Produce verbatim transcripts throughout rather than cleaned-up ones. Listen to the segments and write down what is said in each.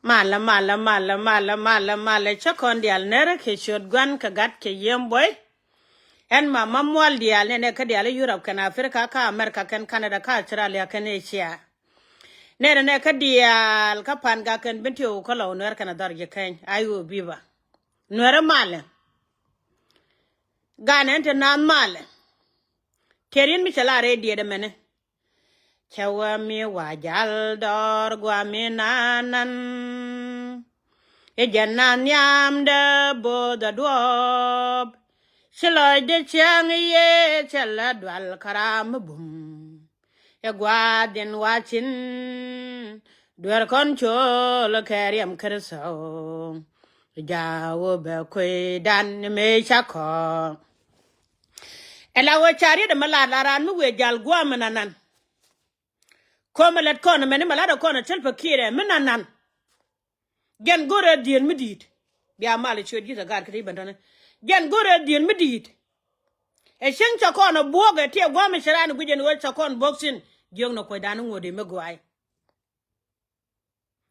Malɛ, malɛ, malɛ, malɛ, malɛ, malɛ. Cä kɔn diaal nɛrɛ kɛ ciöt Gua̱n kɛ Gat kɛ Yiëë Buɔy. Ɛn mama mual diaal nɛnɛ kä diaal i̱ Yurop kɛn Aprika kä Amerika kɛn Kanada kä Australia kɛn Asia. Nɛnɛ nɛ kä diaal kä Pangak kɛn Bentiu kä Lɔw Nuɛr kɛn a dhɔr ji̱ kɛny. Aywa biba. Nuɛrɛ malɛ. Ganɛ ɛn te naath malɛ. Tëë ri̱n mi cɛ la rɛy diɛt ɛmɛni. Cɛ wä mi wa jal dɔɔr guami nanan. I̱ jɛn na nhiamdɛ bo̱o̱th a duɔɔp. Ci lɔcdɛ cieŋ i̱ yee cɛ lɛ dual kä ram mi bum. I̱ gua̱a̱th in wa cin duer kɔn col kɛ riɛm Kritho. Jaw bɛ kuidan ni mëë ca kɔn. Ɛ la wä ca riet ɛmɛ lat la raan mi wëë jal gua̱a̱m mi nanan. Ko̱mɛ lät kɔn ɛmɛni mɛ lat ɛ kɔn ɛ Salva Kiir ɛ mi nanan. Jɛn go̱rɛ dhieen mi di̱i̱t. Bia mal ɛ ciöt ji̱th ɛ gaat kä ti bɛn tɔni. Jɛn go̱rɛ dhieen mi di̱i̱t. Ɛ cieŋ ca kɔn ɛ buɔ̱k ɛ tiɛ gua̱a̱m mi ci raan ɛ guic ɛn ɣöö ca kɔn buɔ̱k thi̱n. Jiöknɛ kuɔ̱cdan i̱ ŋuɔ̱t i̱ mi gua̱a̱y.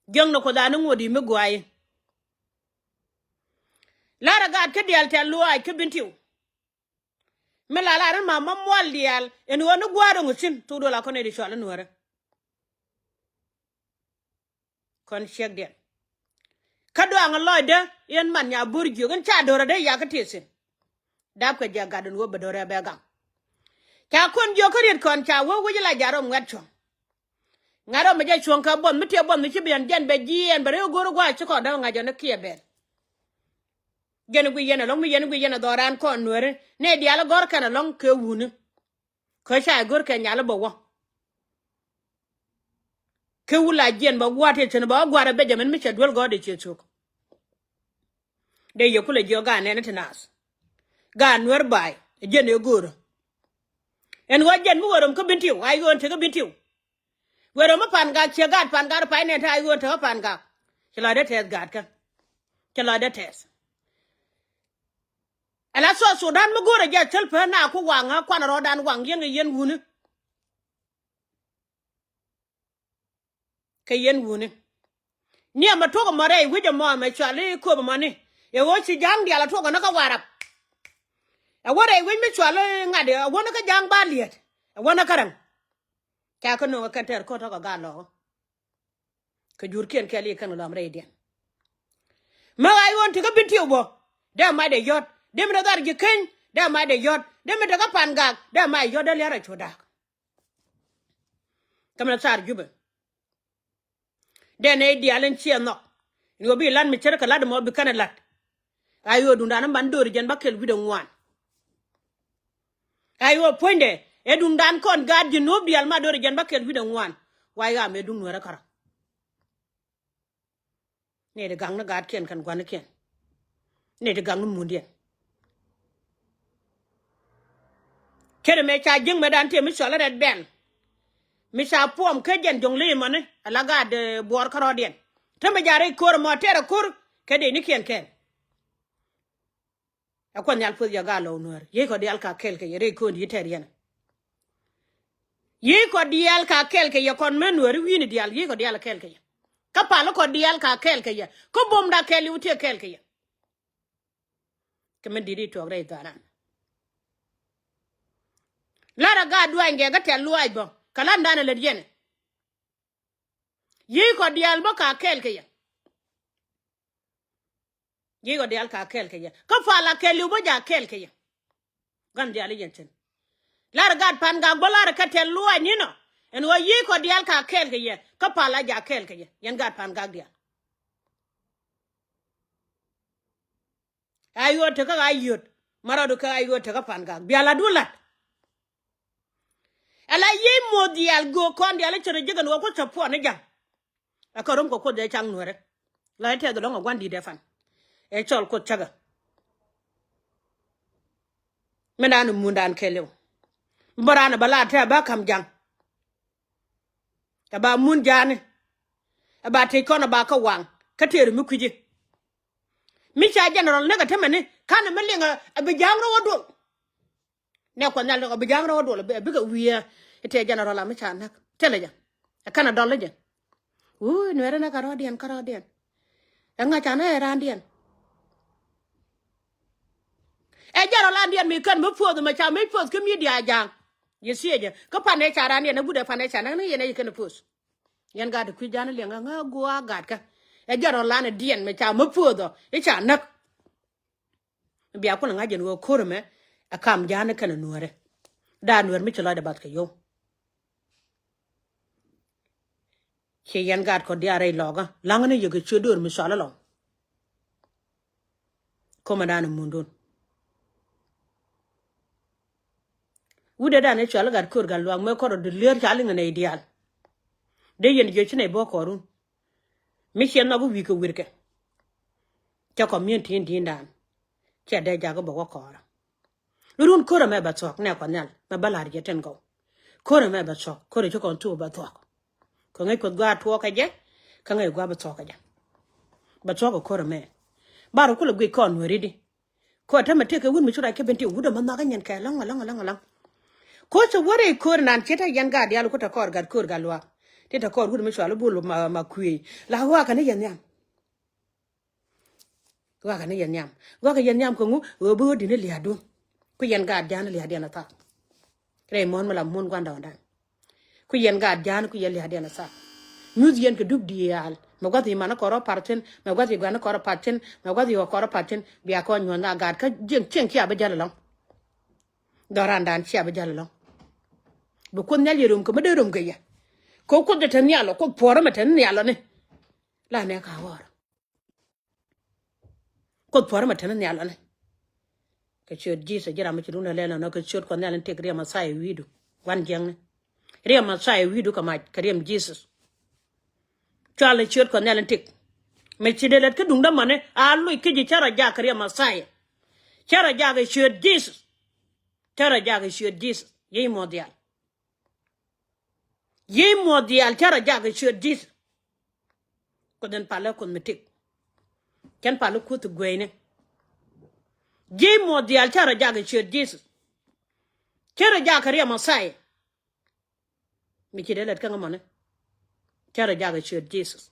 Jiöknɛ kuɔ̱cdan i̱ ŋuɔ̱t i̱ mi gua̱a̱y. La̱rä gaat kä diaal tɛ̈th luaac kä Bentiu. Mi la lar in ma ma mual diaal in ɣöö ni gua̱a̱r in ŋucin thok duɔl a kɔn nɛy di cɔal in Nuäärä. Kɔn ciekdiɛn. Kä duaŋ in lɔcdä in man nya bo̱r jiök in ca do̱rä dee yak kä tieth thi̱n. Dapkɛ jɛ gat in ɣöö bɛ do̱rä bɛ gaŋ. Ca kɔn jiök kä riet kɔn ca wee wec la jarom ŋuɛ̈t cuɔ̱ŋ. Ŋa̱t ɔ mi jɛ cuɔ̱ŋ kä buɔth mi tiɛ buɔth mi ci biɛn jɛn bɛ jiɛɛn bɛ rɛy go̱r gua̱a̱c ci kɔn däk ŋa̱c jɔn i̱ kiɛ bɛl. Jɛn i̱ gui yɛn ɛlɔ̱ŋ mi yɛn i̱ gui yɛn ɛ dhɔran kɔn Nuääri nɛ diaal i̱ gɔ̱r kɛn ɛlɔ̱ŋ kɛ wuni. Kä ca i̱ go̱r kɛ nyal i̱ bɛ wä. Kɛ wula jiɛn bɛ gua̱a̱t i̱ cin bɛ wä gua̱a̱r ɛ Benjamin mi cɛ duel gɔ̱r dee ciɛ cuk. Dee yɛ kulɛ jiɔ gaat nɛn i̱ ti naath. Gaat Nuäär ba̱a̱y ɛ jɛn ëë go̱o̱rä. Ɛn ɣöö jɛn mi wä röm kä Bentiu a yio̱o̱n tekä Bentiu. Wërä mi Pangak ciɛ gaat Pangak pay nɛn te a yio̱o̱n tekä Pangak. Ci lɔcdä tɛth gaatkä. Ci lɔcdä tɛth. Ala South Sudan mi go̱o̱rä jɛ thil pä na ku waŋä kuan rɔɔdan waŋ yieŋ i̱ yɛn wuni. Kɛ yɛn wuni. Ni ɛmɛ tuɔk ɛmɔ rɛy wi̱c ɛmɔ ɛmɛ cuali köp ɛmɔni. Ɛ ɣöö ci ja̱a̱ŋ diaal ɛ tuɔk ɛn kä Warap. Ɛ wä rɛy wi̱c mi cuali ŋa̱t ɛ wä ni kä ja̱a̱ŋ ba liɛt. Ɛ wä ni kä rɛŋ. Ca kä no̱o̱ŋ ɛ kɛn tɛɛr ko̱t tɔ̱ kɛ gaa lɔɔk. Kɛ jurkiɛn kɛɛl i̱ kɛn kɛ lɔam rɛydiɛn. Mä ɣa̱c ɣöö ti kä Bentiu bä. Dee mac dee yɔ̱t dee mi te dhar ji̱ keny. Dee mac dee yɔ̱t dee mi te kä Pangak dee mac yɔ̱t dee lia̱r a cu da̱a̱k. Kä mi te thar Jubɛ. Dee nɛy diaal in ciɛ nhɔk. In ɣöö bi la̱t mi ce̱tkɛ la̱t ɛmɔ bi kɛn ɛ la̱t. A ɣöö duŋdan in ban do̱ri jɛn bäkɛl wi̱cdɛ ŋuan. A ɣöö puɔ̱nydɛ ɛ duŋdan kɔn gaat ji̱ nuɔ̱ɔ̱p diaal ma do̱ri jɛn bäkɛl wi̱cdɛ ŋuan. Wa ɣaam ɛ duŋ Nuäärä kärɔ̱. Nɛy ti gaŋni gaatkiɛn kɛn gua̱nikiɛn. Nɛy ti gaŋni mundiɛn. Ce̱t ɛmɛ ca ji̱ŋ mɛ dan tiɛ mi cɔl i̱ Red Belt. Mi ca puɔm kä jɛn jo̱ŋ li̱i̱mɔni ala gaat buɔɔr kärɔɔdiɛn. Te mi ja̱ rɛy ko̱r ɛmɔ tɛɛr ɛ ko̱r kɛ dee nikiɛn kɛn. Ɛ Kuoth Nhial puɔth yɛ gaa lɔw Nuäär. Yiëë kɔ diaal ka kɛɛl kɛ yɛ rɛy ko̱o̱n di̱i̱t tɛɛr yɛn. Yiëë kɔ diaal ka kɛɛl kɛ yɛ kɔn mɛ Nuääri wi̱i̱ni diaal yiëë kɔ diaal kɛɛl kɛ yɛ. Kä pal kɔ diaal ka kɛɛl kɛ yɛ. Kä buɔ̱mda kɛɛl i̱ wä tiee kɛɛl kɛ yɛ. Kɛ mɛn di̱t i̱ tuɔɔk rɛy dharan. Larɛ gaat duaany gɛ kä tɛ̈th luaac bä kɛ la̱tdan ɛ lät yɛn. Yiëë kɔ diaal bä ka kɛɛl kɛ yɛ. Yiëë kɔ diaal ka kɛɛl kɛ yɛ. Kä pal a kɛɛl i̱ wä bä ja̱ kɛɛl kɛ yɛ. Gan diaal i̱ yɛn cin. Lar gaat Pangak bä lar kɛ tɛ̈th luaac ni̱n ɔ. Ɛn ɣöö yiëë kɔ diaal ka kɛɛl kɛ yɛ. Kä pal a ja̱ kɛɛl kɛ yɛ. Yɛn gaat Pangak diaal. A yio̱o̱t tekä a yio̱o̱t. Ma rɔɔdu kɛ a yio̱o̱t tekä Pangak. Bia la̱tdu la̱t. Ala yiëë muɔ̱th diaal göök kɔn diaal i̱ cɛ rɔ ji̱ kɛn ɣöö Kuoth cɛ puɔ̱n i̱ ja̱ŋ. Ɛ kä rom kɛ Kuoth jɛ caŋ Nuäärä. La i̱ tɛth ɛlɔ̱ŋ ɛ gua̱n di̱t ɛ fan. Ɛ cɔl Kuoth cäkä. Min raan ɛ mundan kɛɛliw. Bä raan ɛ bä la tɛ ɛ bä ka̱m ja̱ŋ. Ɛ ba mun ja̱a̱ni. Ɛ ba tëc kɔn ɛ ba kä waŋ. Kä tëër mi kui̱ci. Mi ca general näk ɛ tämɛni. Ka̱n ɛ mi liŋ ɛ bi ja̱a̱ŋ rɔw ɛ duɔl. Nɛ Kuɔth Nhial ni kɔ bi ja̱a̱ŋ rɔw duɔl ɛ bikɛ wi̱i̱ ɛ tëë jɛn rɔl a mi ca näk. Thilɛ jɛ. Ɛ kɛn a dɔl ni jɛ. Wuu, Nuɛɛri näk kärɔɔdiɛn, kärɔɔdiɛn. Ɛŋa ca nɛ ɛ raandiɛn? Ɛ jɛn rɔ landiɛn mi kɛn mi puɔth mɛ ca mi puɔth kä midia ja̱a̱ŋ. Yɛ thiecä kä pan ɛ ca randiɛn ɛ wut ɛ pan ɛ ca näk ni yɛn ɛ yɛ kɛn puɔth. Yɛn gat kui̱ ja̱a̱n liɛŋ ɛ ŋä gua̱a̱ gat kä. Ɛ jɛn rɔ landiɛn mɛ ca mi puɔth ɔ i̱ ca näk. Bia kulɛ ŋa̱c jɛn ɣöö ko̱r ɛmɛ ɛ kam ja̱a̱n kɛn ɛ nuäärɛ. Da̱a̱ nuäär mi ci lɔcdɛ bath kɛ yom. Ci yɛn gat kɔ diaal rɛy lɔkä la̱ŋä ni yɛ kɛ ciöt döör mi cɔal ɛlɔ̱ŋ. Ko̱mɛ da̱a̱n ɛ mundun. Wut dee da̱a̱n ɛ cɔal gat ko̱r gat luaak mëë kɔr ɔ dee lier ca liŋ ɛ nɛy diaal. Dee yɛn jiöc ci nɛy bä kɔɔrun. Mi ciɛ nhɔk i̱ wi̱i̱ kɛ wi̱rkɛ. Cɛ kɔmiuniti in di̱i̱n da̱a̱n. Cɛ dee jakä bä wä kɔɔrä. Run ko̱r ɛmɛ bɛ thuɔ̱k nɛ Kuɔth Nhial mɛ bä la̱r jɛ tin gɔw. Ko̱r ɛmɛ bɛ thuɔ̱k ko̱r ɛ ci kɔn thuk bɛ thuɔ̱k. Kɛ ŋäc Kuoth gua̱a̱r tuɔɔk kɛ jɛ kä ŋäc gua̱a̱r bɛ thuɔ̱k kɛ jɛ. Bɛ thuɔ̱k kɛ ko̱r ɛmɛ. Bar kulɛ guic kɔn nuɛri di. Ko̱r tämɛ tëk kɛ wut mi cu rac kɛ ben ti wut ɛmɛ nhɔakä nyɛn kɛ lɔ̱ŋ lɔ̱ŋ lɔ̱ŋ lɔ̱ŋ. Ko̱r cɛ wä rɛy ko̱r nan ci te yɛn gaat diaal ku te kɔr gat ko̱r gat luaak. Ti te kɔr wut mi cual bul ma ma kuëëc la ɣɔakɛ ni yɛn nhiam. Ɣɔakɛ ni yɛn nhiam. Ɣɔakɛ yɛn nhiam kɛ ŋu ɣöö bi ɣöö di̱t ni lia̱a̱dun. Ku yɛn gaat ja̱a̱n lia̱a̱diɛn a thak. Rɛy muɔ̱ɔ̱n mi la muɔ̱ɔ̱n gua̱ndɔɔŋdan. Ku yɛn gaat ja̱a̱n ku yɛn lia̱a̱diɛn a thak. Nyuth yɛn kɛ dup diaal mɛ gua̱th i̱ man kɔrɔ par thi̱n mɛ gua̱th i̱ gua̱n kɔrɔ par thi̱n mɛ gua̱th i̱ kɔrɔ par thi̱n. Bia kɔn nyuɔ̱n a gaat kä cieŋ cieŋ cia bi jäl ɛlɔ̱ŋ. Dhɔrandan cia bi jäl ɛlɔ̱ŋ. Bi Kuoth Nhial yɛ rom kɛ mi dee rom kɛ yɛ. Kɛ Kuoth dee te nhial ɔ Kuoth puɔ̱rä mɛ te nhial ɔ ni. La nɛ ka ɣɔr. Kuoth puɔ̱rä mɛ te nhial ɔ ni. Kɛ ciöt Jesus ji̱ ram mi ci duundɛ lɛl ɔnɔ kɛ ciöt Kuɔth Nhial in tëk riɛm Mɛthia wi̱i̱du. Wan jiäkni. Riɛm Mɛthia wi̱i̱du kɛ mac kɛ riɛm Jesus. Cual in ciöt Kuɔth Nhial in tëk. Mɛ ci dee lät kä duŋdä mäni a luc kä ji̱ cä rɔ jak kɛ riɛm Mɛthia. Cä rɔ jak kɛ ciöt Jesus. Cä rɔ jak kɛ ciöt Jesus. Yiëë muɔ̱th diaal. Yiëë muɔ̱th diaal cä rɔ jak kɛ ciöt Jesus. Kuoth in palä Kuoth mi tëk. Cän palä Kuoth gueyni. Yiëë muɔ̱th diaal cä rɔ jak kɛ ciöt Jesus. Cä rɔ jak kɛ riɛm Mɛthia. Mi ci dee lät kä ŋä mɔni. Cä rɔ jak kɛ ciöt Jesus.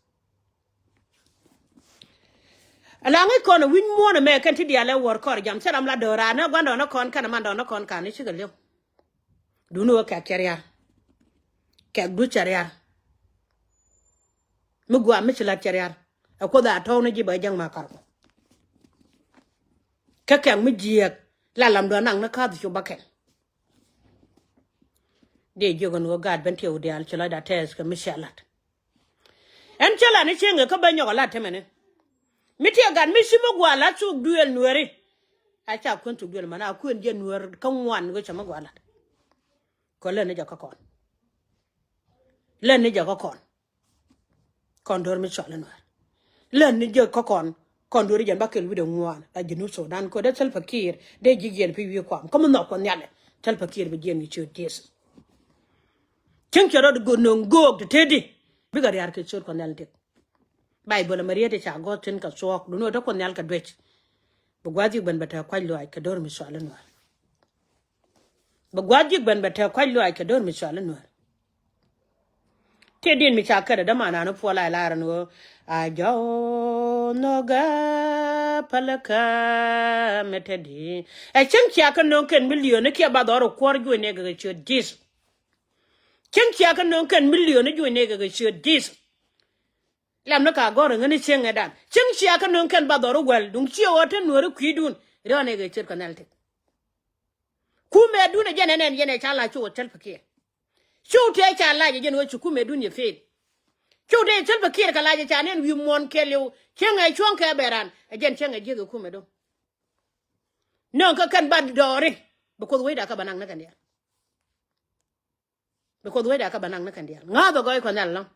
Ala ŋäc kɔn ɛ wi̱c muɔ̱ɔ̱n ɛmɛ kɛn ti diaal ɛ wäär kɔr jam cä ram la do̱raanä gua̱ndɔɔŋni kɔn kɛnɛ mandɔɔŋni kɔn ka̱n i̱ cikɛ li̱w. Duundɛ ɣöö kɛ̈k cɛ ria̱r. Kɛ̈k duc cɛ ria̱r. Mi gua̱a̱ mi ci la̱t cɛ ria̱r. Ɛ Kuoth a tɔ̱w ni ji̱ bɛ jäŋ ma kar kɔ. Kä kɛ̈k mi jiääk la lamdu anaŋ ni ka̱th cu bäkɛl. Dee jiök ɛn ɣöö gaat ben tiɛw diaal ci lɔcda tɛɛth kɛ mi cia la̱t. Ɛn cä lat ni cieŋ ɛ kä ben nyɔk ɛ lat temɛni. Mi tiɛ gat mi ci mi gua̱a̱ lat thuk duëël nueeri. A ca kuën thuk duëël man a kuën jɛ nueer kä ŋuan ɣöö cɛ mi gua̱a̱ lat. Kɔ lät ni jɛ kä kɔn. Lät ni jɛ kä kɔn. Kɔn do̱r mi cual in nueer. Lät ni jɛ kä kɔn. Kɔn do̱r jɛn ba kɛl wi̱cdɛ ŋuan la Junub Sudan kɔ dee Salva Kiir dee ji̱ jiɛn pi̱ wi̱i̱ kuam kä mi nhɔk Kuɔth Nhial ɛ Salva Kiir bi jiɛn wi̱i̱ ciöt Jesus. Cieŋ cɛ rɔɔd go̱o̱k nööŋ go̱o̱k te teti. Bikɛ ria̱r kɛ ciöt Kuɔth Nhial in tëk. Bayböl ɛmɛ riet ti ca gɔ̱th thi̱n kɛ thuɔ̱k duundɛ ɣöö te Kuoth Nhial kɛ duec. Bi gua̱a̱th ji̱ ben bɛ te kua̱c luaac kɛ do̱r mi cual in nueer. Bi gua̱a̱th ji̱ ben bɛ te kua̱c luaac kɛ do̱r mi cual in nueer. Tëë din mi ca kɛt ɛ dämanan ni puɔl a lar ɛn ɣöö a jɔw nhɔkä pälikä mi te di. Ɛ cieŋ cia kä nööŋ kɛn milion ni kiɛ ba dhɔr ɛ kuɔr juɔc nɛɛkɛ kɛ ciöt Jesus. Cieŋ cia kä nööŋ kɛn milion ni juɔc nɛɛkɛ kɛ ciöt Jesus. Lam ni ka gɔ̱r ɛ ŋäni cieŋ ɛ dan cieŋ cia kä nööŋ kɛn ba dhɔr ɛ wäl duŋ ciɛ ɣöö te nueeri kui̱dun. Riɔ̱ɔ̱nɛ kɛ ciöt Kuɔth Nhial tëk. Kumɛ dun ɛ jɛn ɛn ɛn yɛn ɛ ca lac cu wä Salva Kiir. Cu tëë ca lac ɛ jɛn ɣöö ci kumɛ dun yɛ fail. Cu tëë Salva Kiir kɛ lac ɛ ca nɛn wi̱i̱ muɔ̱ɔ̱n kɛɛliw cieŋ ɛ cuɔ̱ŋ kɛ bɛ ran ɛ jɛn cieŋ ɛ jiäk ɛ kumɛ dun. Nööŋ kä kɛn ba dɔɔri. Bi Kuoth wecda kä ba naŋ ni kɛn diaal. Bi Kuoth wecda kä ba naŋ ni kɛn diaal ŋa̱th ɛ gɔɔy Kuɔth Nhial ɛlɔ̱ŋ.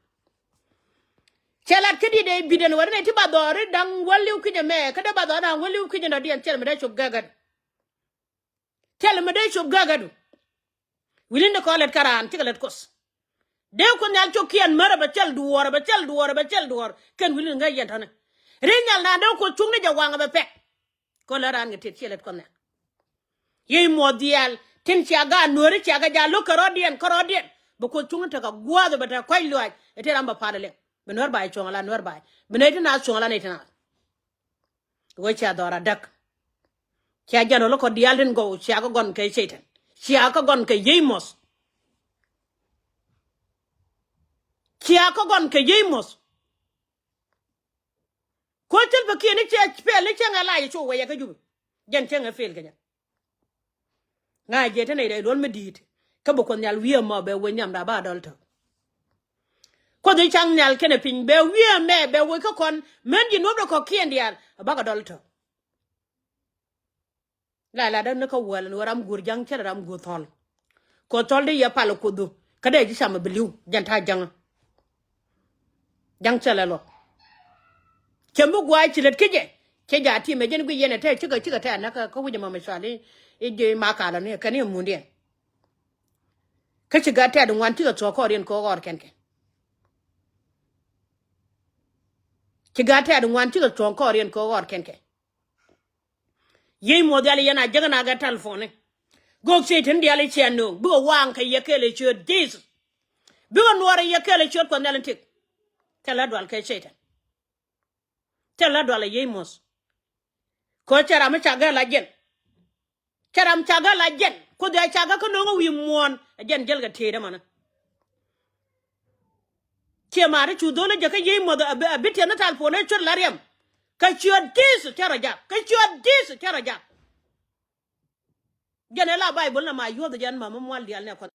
Cɛ lat kä diet ɛ bi̱t ɛn wä ri nɛ ti ba dhɔɔri da̱ŋ wäliw ki̱c ɛmɛ kä dee ba dhɔɔri da̱ŋ wäliw ki̱c ɛn dɔ̱diɛn thil mi dee cop gäkädu. Thil mi dee cop gäkädu. Wi̱ni ni kɔn lät kä raan cikɛ lät Kuoth. Dee Kuoth Nhial cop kiɛn märä bɛ thil duɔɔr bɛ thil duɔɔr bɛ thil duɔɔr kɛn wi̱ni ni ŋäc yɛn tɔ̱ni. Ri nhial naan dee Kuoth cuŋni jɛ waŋ bɛ pɛk. Kɔn lät raan kɛ tet ciɛ lät Kuɔth Nhial. Yiëë muɔth diaal tin cia gaat nuääri cia kɛ ja̱ lo̱k kɛ rɔ̱diɛn kä rɔ̱diɛn. Bɛ Kuoth cuŋ tekɛ gua̱a̱th bɛ te kua̱c luaac ɛ te ram bɛ pa̱a̱t ɛ lɛŋ. Bɛ nuäär ba̱a̱c cuɔ̱ŋ ala nuäär ba̱a̱c bɛ nɛy ti naath cuɔ̱ŋ ala nɛy ti naath. Wee cia dhɔr adäk. Cia jɛn rɔ lä kɔ diaal tin gɔw cia kä gɔn kɛ Cɛytan. Cia kä gɔn kɛ Yemoth. Cia kä gɔn kɛ Yemoth. Kuoth Salva Kiir ni ciɛ pel ni cieŋ ɛ lac cu wɛyɛ kä Jubɛ. Jɛn cieŋ ɛ pel kɛ jɛ. Ŋa̱c jɛ te nɛy rɛy luɔl mi di̱i̱t. Kä bi Kuoth Nhial wi̱i̱ ɛmɔ bɛ wec nhiam da ba dɔl tɔ̱. Kuoth i̱ caŋ nhial kɛnɛ piny bɛ wi̱i̱ ɛmɛ bɛ wec kä kɔn mɛn ji̱ nuɔ̱p dɔ kɔ̱kiɛn diaal bakɛ dɔl tɔ̱. La la däk ni kä wäl ni wä ram guur ja̱ŋ cä ram guur thɔl. Kɛ thɔl di yɛ pal kuoth du kä dee ji̱ cam bi li̱w jɛn ta̱a̱ ja̱ŋä. Ja̱ŋ cä lɛ lɔ. Cɛ mi gua̱a̱c ci lät kä jɛ cɛ ja̱ ti̱mɛ jɛn guic yɛn ɛ tɛ cikɛ cikɛ tɛ anä kä wi̱c ɛmɔ mi cual i̱ ji̱ ma kalɔ ni kɛn i̱ mundiɛn. Kä ci gat tɛ̈t ŋuan cikɛ thuɔ̱k kɔɔriɛn kɛ ɣɔr kɛn kɛ. Ci gat tɛ̈t ŋuan cikɛ thuɔ̱k kɔɔriɛn kɛ ɣɔr kɛn kɛ. Yiey muɔth yal yɛn a jäk na gɛ telefoni. Gök Cɛytan diaal i̱ ciɛ nööŋ bikɛ waŋ kɛ yɛ kɛɛl i̱ ciöt Jesus. Bikɛ nuɔɔr i̱ yɛ kɛɛl i̱ ciöt Kuɔth Nhial in tik. Thilɛ dual kɛ Cɛytan. Thilɛ dual i̱ yiey muɔth. Kɛ cɛ ram i̱ ca gɛ la jɛn. Cɛ ram ca gɛ la jɛn Kuoth ya ca gɛ kä no̱o̱ŋ i̱ wi̱i̱ muɔ̱ɔ̱n ɛ jɛn jäl kɛ tëëdä mänä. Ciɛ maari cu dho̱l i̱ jɛ kä yiey muɔth a bi tiɛth ni tal puɔ̱n i̱ cuɔt la riɛm. Kä ciöt Jesus cä rɔ jak kä ciöt Jesus cä rɔ jak. Jɛn ɛ la Baibol na ma yuɔth jɛn ma mi mual diaal ni ɛ Kuɔth.